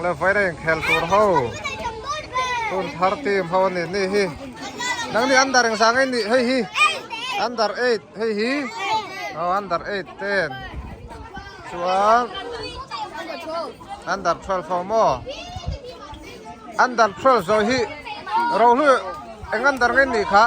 le vawiin a inkhel tur ho hun thar team ho a nih ni hi nang ni under engzah nge nih hei hi under eight hei hi aw under eight ten chuan under 12 ho maw under 12 zawh hi rohlu eng under nge nih kha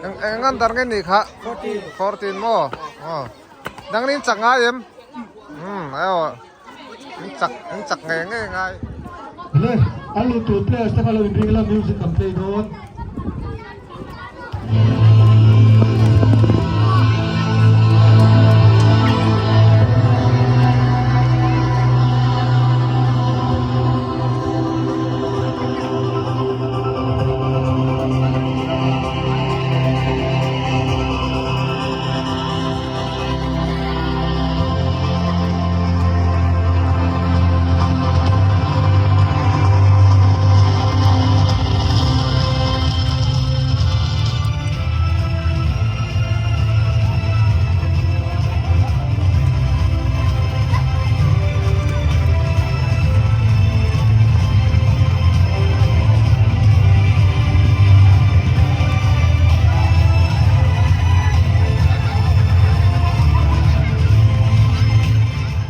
eng eng under nge nih kha 14 maw aw Nang in chak ngai em? Umm aw in chak in chak ngei ngei ngai. Le, a lut tur players te kha lo inring ila music kan play dawn.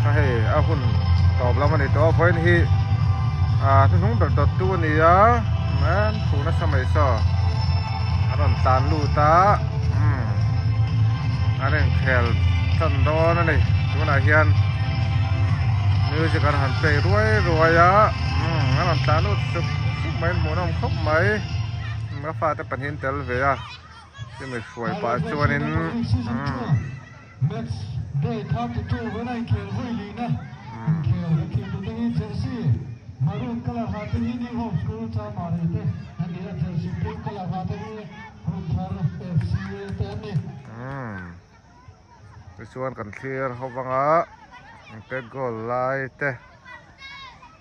A hei a hun tawp lam a ni tawh a vawiin hi ah hnuhnung ber dawt tu a ni a an phu nasa mai saw a rawn tlan lut a umm an inkhel tan dawn a ni tunah hian music an han play ruai ruai a umm an rawn tlan lut sup sup mai an hmuhnawm khawp mai a fate pahnih an tel ve a. Chumi hruai pah chuanin umm. Umm tichuan kan thlir ho vanga pet goal lai te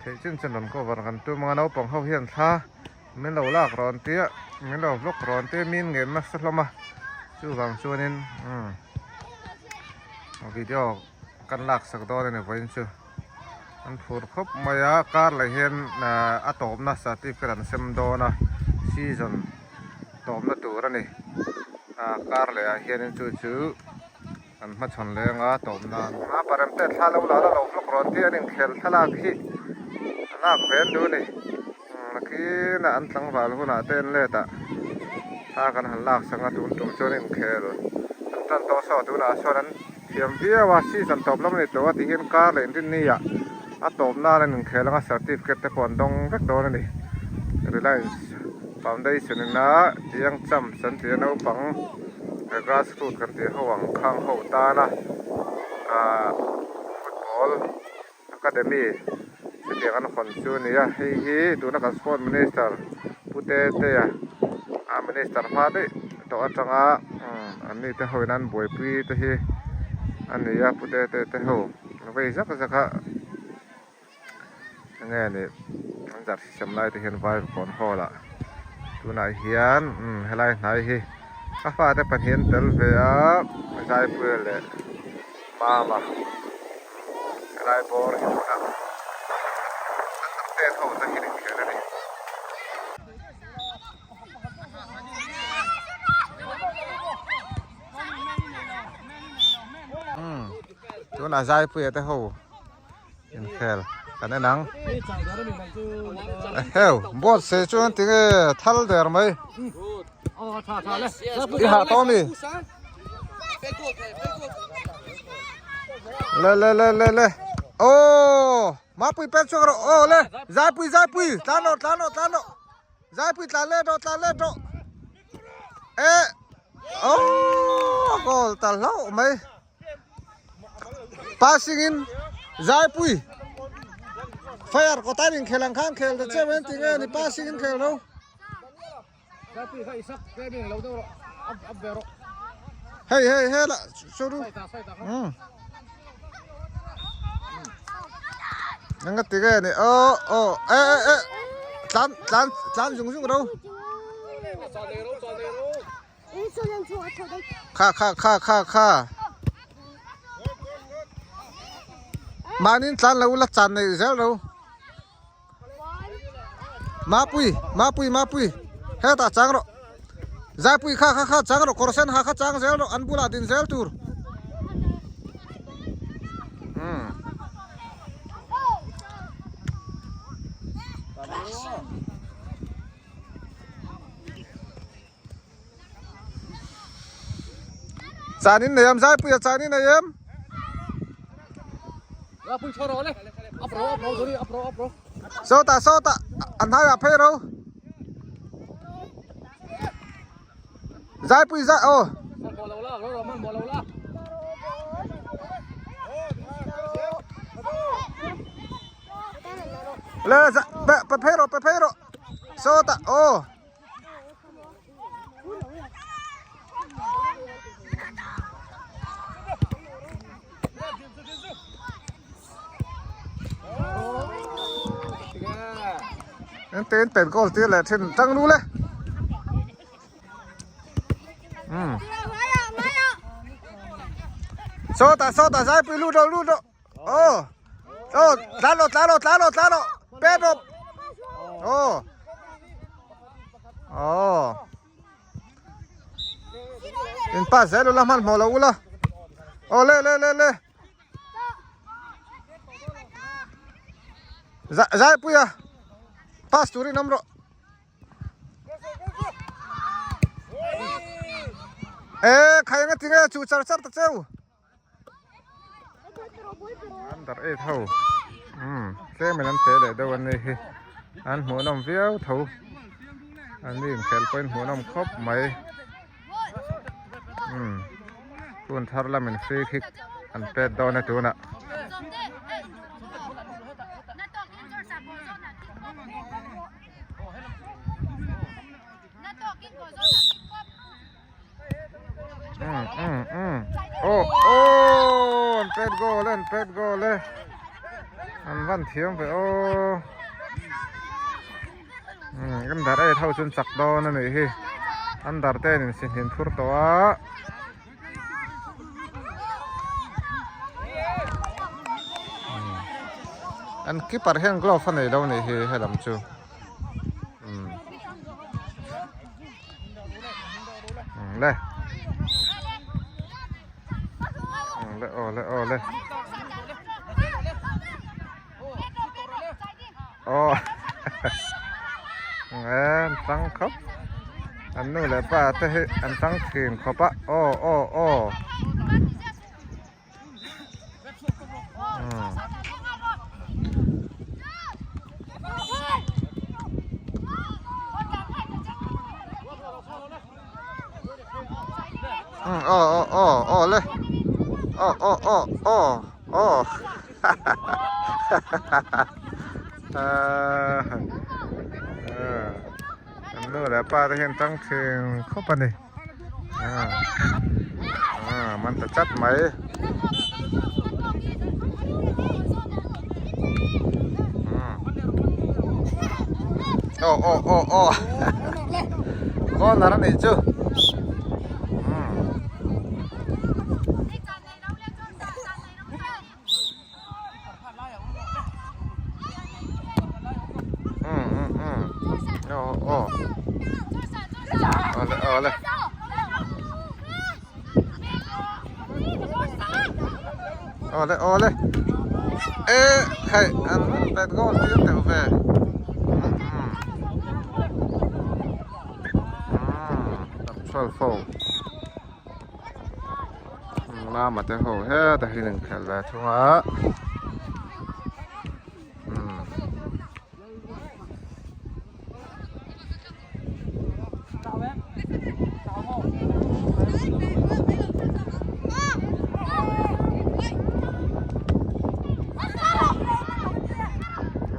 theih chin chin rawn cover kan tum anga naupang ho hian thla. Min lo lak rawn tia, min lo vlog rawn tia min ngen nasa hlawm a, chuvang chuanin umm video kan lak sak dawn a ni vawiin chu an phur khawp mai a, car leh hian a tawpna certificate an sem dawn a, season tawpna tur a ni, car leh ah hianin chu chu an hmachhawn leng a tawp nan a parem te thla lo la la lo vlog rawn tia an inkhel thlalak hi a lak ve an duh a ni nakinah an tlangval hunah te an let ah thla kan han lak sang a tun tum chuan inkhel an tan tawh saw tunah sawn an thiam viau a season tawp lam a ni tawh a ti hian kar leh inrinni ah a tawp nan an inkhel anga certificate te pawh an dawng vek dawn a ni Reliance Foundation ina Young Champs an tih a naupang. Grass root kan tih ho ang khang ho tana ahh football academy chutiang an hawn chu a ni a hei hi tuna kan sport minister pu Tetea ah minister hma daih tawh atanga umm an ni te ho in an buaipui te hi a ni a pu Tetea te ho vei zak zak a. Enge ni an jersey siam lai te hian vai kawn hall ah tunah hian umm helai hnai hi a fate pahnih an tel ve a Zaipuia leh Mama helai bawr hi tunah an tet ho te hi an inkhel a ni. Tunah Zaipuia te ho. Inkhel kan en ang. Eheu, board sei chuan tinge thal der mai. I hah tawh ami? Le le le le le. Oh, mapui pek chuak rawh. Oh le, zaipui zaipui, tlan rawh tlan rawh tlan rawh. Zaipui tlan let rawh tlan let rawh. Eh, oh, goal ta hlauh mai. Passing in Zaipui Fire kawta in khel ang khan khel ta cheu en tinge ni passing in khel ro. Hei hei he la churu. Hmm. Nga tinge ni o o e e e tlan tlan tlan zung zung ro. Kha kha kha kha kha. Mahni tlan lo la chan nei zel ro. Mapui mapui mapui hetah chang rawh zaipui kha kha kha chang rawh kawr sen ha kha chang zel rawh an bulah din zel tur umm Chan in nei em zaipui a chan in nei em Sawtah sawtah an hnaiah phei ro Zaipui zai aw Le pe phei rawh pe phei rawh sawtah aw. An ten pen goal tir leh thin tang nu le. Um. Sawtah sawtah zaipui lut rawh lut rawh. Oh. Oh, tlan rawh tlan rawh tlan rawh tlan rawh. Pet rawh. Oh. Oh. In pass zel ula hmanhmawh lo ula. Oh le le le le. Zaipuia pass turin awm rawh. E khai anga tinge chu char char ta cheu. An darh eight ho umm tlem in an te leh deuh an ni hi an hmuhnawm viau tho an ni inkhel pawhin hmuhnawm khawp mai umm hun thar lamin free kick an pet dawn a tunah. Oh oh an pet goal e an pet goal e an van thiam ve aw an dar eight ho chuan chak dawn a nih hi an dar te in sihnin phur tawh a. An keeper hian glove a nei lo a nih hi helam chu. Le le aw le aw le aw an tang khawp an nu leh pa te hi an tang thin khawp a aw aw aw. Aw aw aw aw le aw aw aw aw aw an nu leh pa te hian tang thin khawp a ni. Man ta chat mai. Aw aw aw aw corner a nih chu. Awle awle e khai an pet goal tir teuh ve umm Lama te ho hetah hian inkhelh ve thung a umm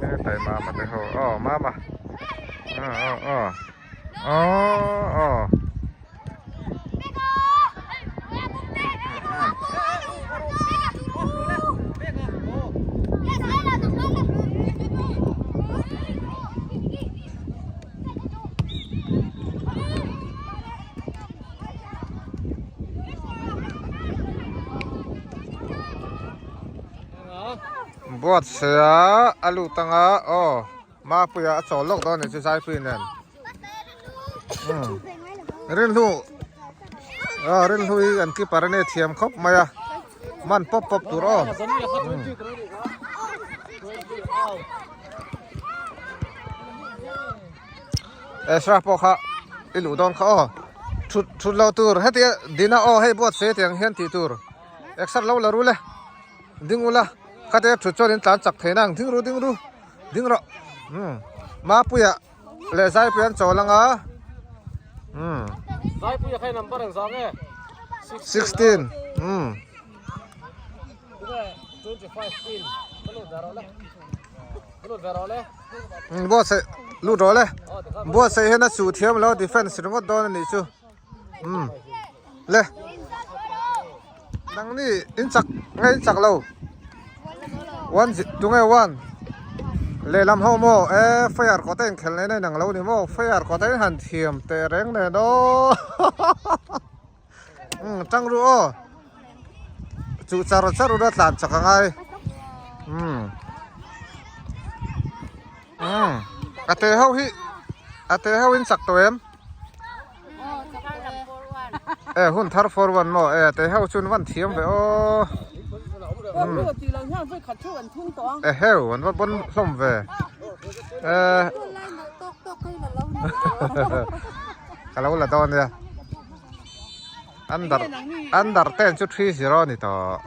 hetlai mama te ho aw mama aw aw aw aw aw. Buatsaia a lut anga aw Mapuia a chawl lawk dawn a nih chu Zaipui nen Rinhlu aw Rinhlu hi an keeper a nia thiam khawp mai a man pawp pawp tur aw. Ezra pawh kha i luh dawn kha aw thut thut lo tur hetia dina aw hei buatsaih tiang hian tih tur exer lo la ru le ding ula khatia thut chuan in tlan chak thei nang ding ru ding ru ding rawh umm mapuia leh zaipuia an chawl anga umm Zaipuia kha i number engzah nge 16 umm 25 pin ka lut ve rawh le ka lut ve rawh le Buatsaih lut rawh le Buatsaih hian a chuh thiam lo defense ringawt dawn a nih chu umm le nangni in chak nge in chak lo one tunge one lehlam ho maw e fire kawt a inkhelh nen a inang lo ni maw fire kawt a in han thiam teh reng nen aw umm tang ru aw Chu char char ula tlan chak a ngai. Umm. Umm. A te ho hi a te ho in chak tawh em? E hun thar 41 maw e a te ho chun van thiam ve aw. Umm. E heu an va bon hlawm ve. E ka lo la dawn nia. Under under ten chu 3-0 ni tawh.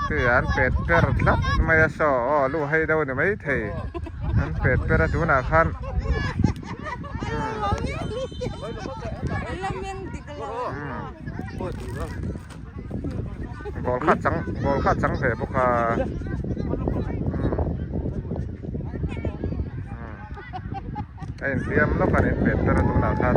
Chu an pet per tlat mai a saw aw lu hei deuh ni mai thei an pet per a tunah khan Ball kha chang ball kha chang ve bawk a a infiam lawk a ni pet ber a tunah khan.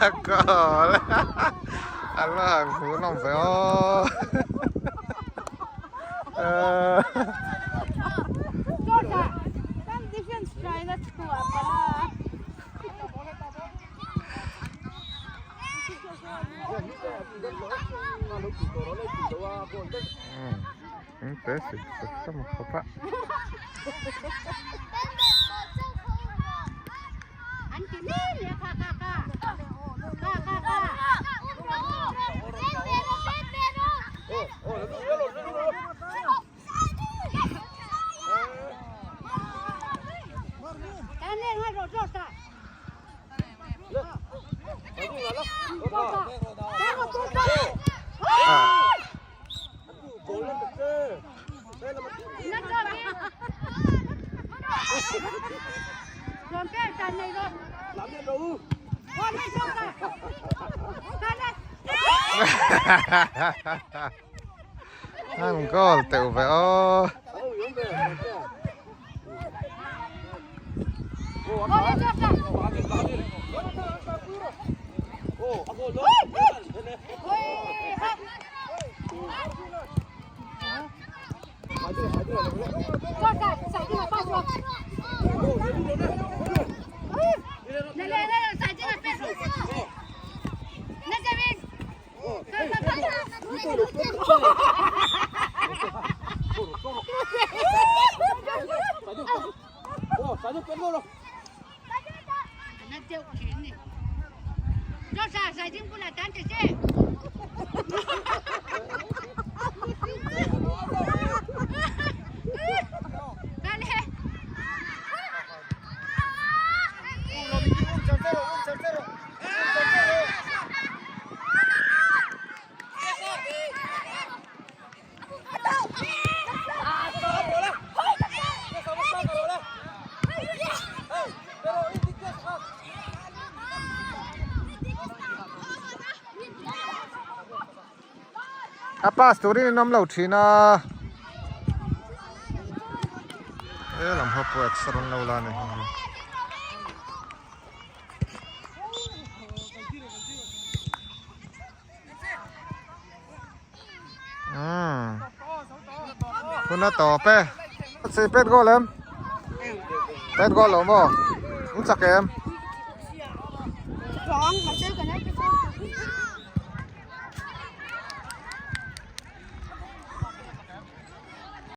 A goal a la han hmuh nawm ve aw An goal teuh ve aw. A pass turin an awm lo thin a he lam ho pawh exer an lo la a ni hi. Hun a tawp e. Sei pet goal em? Pet goal lo maw? Un chak em?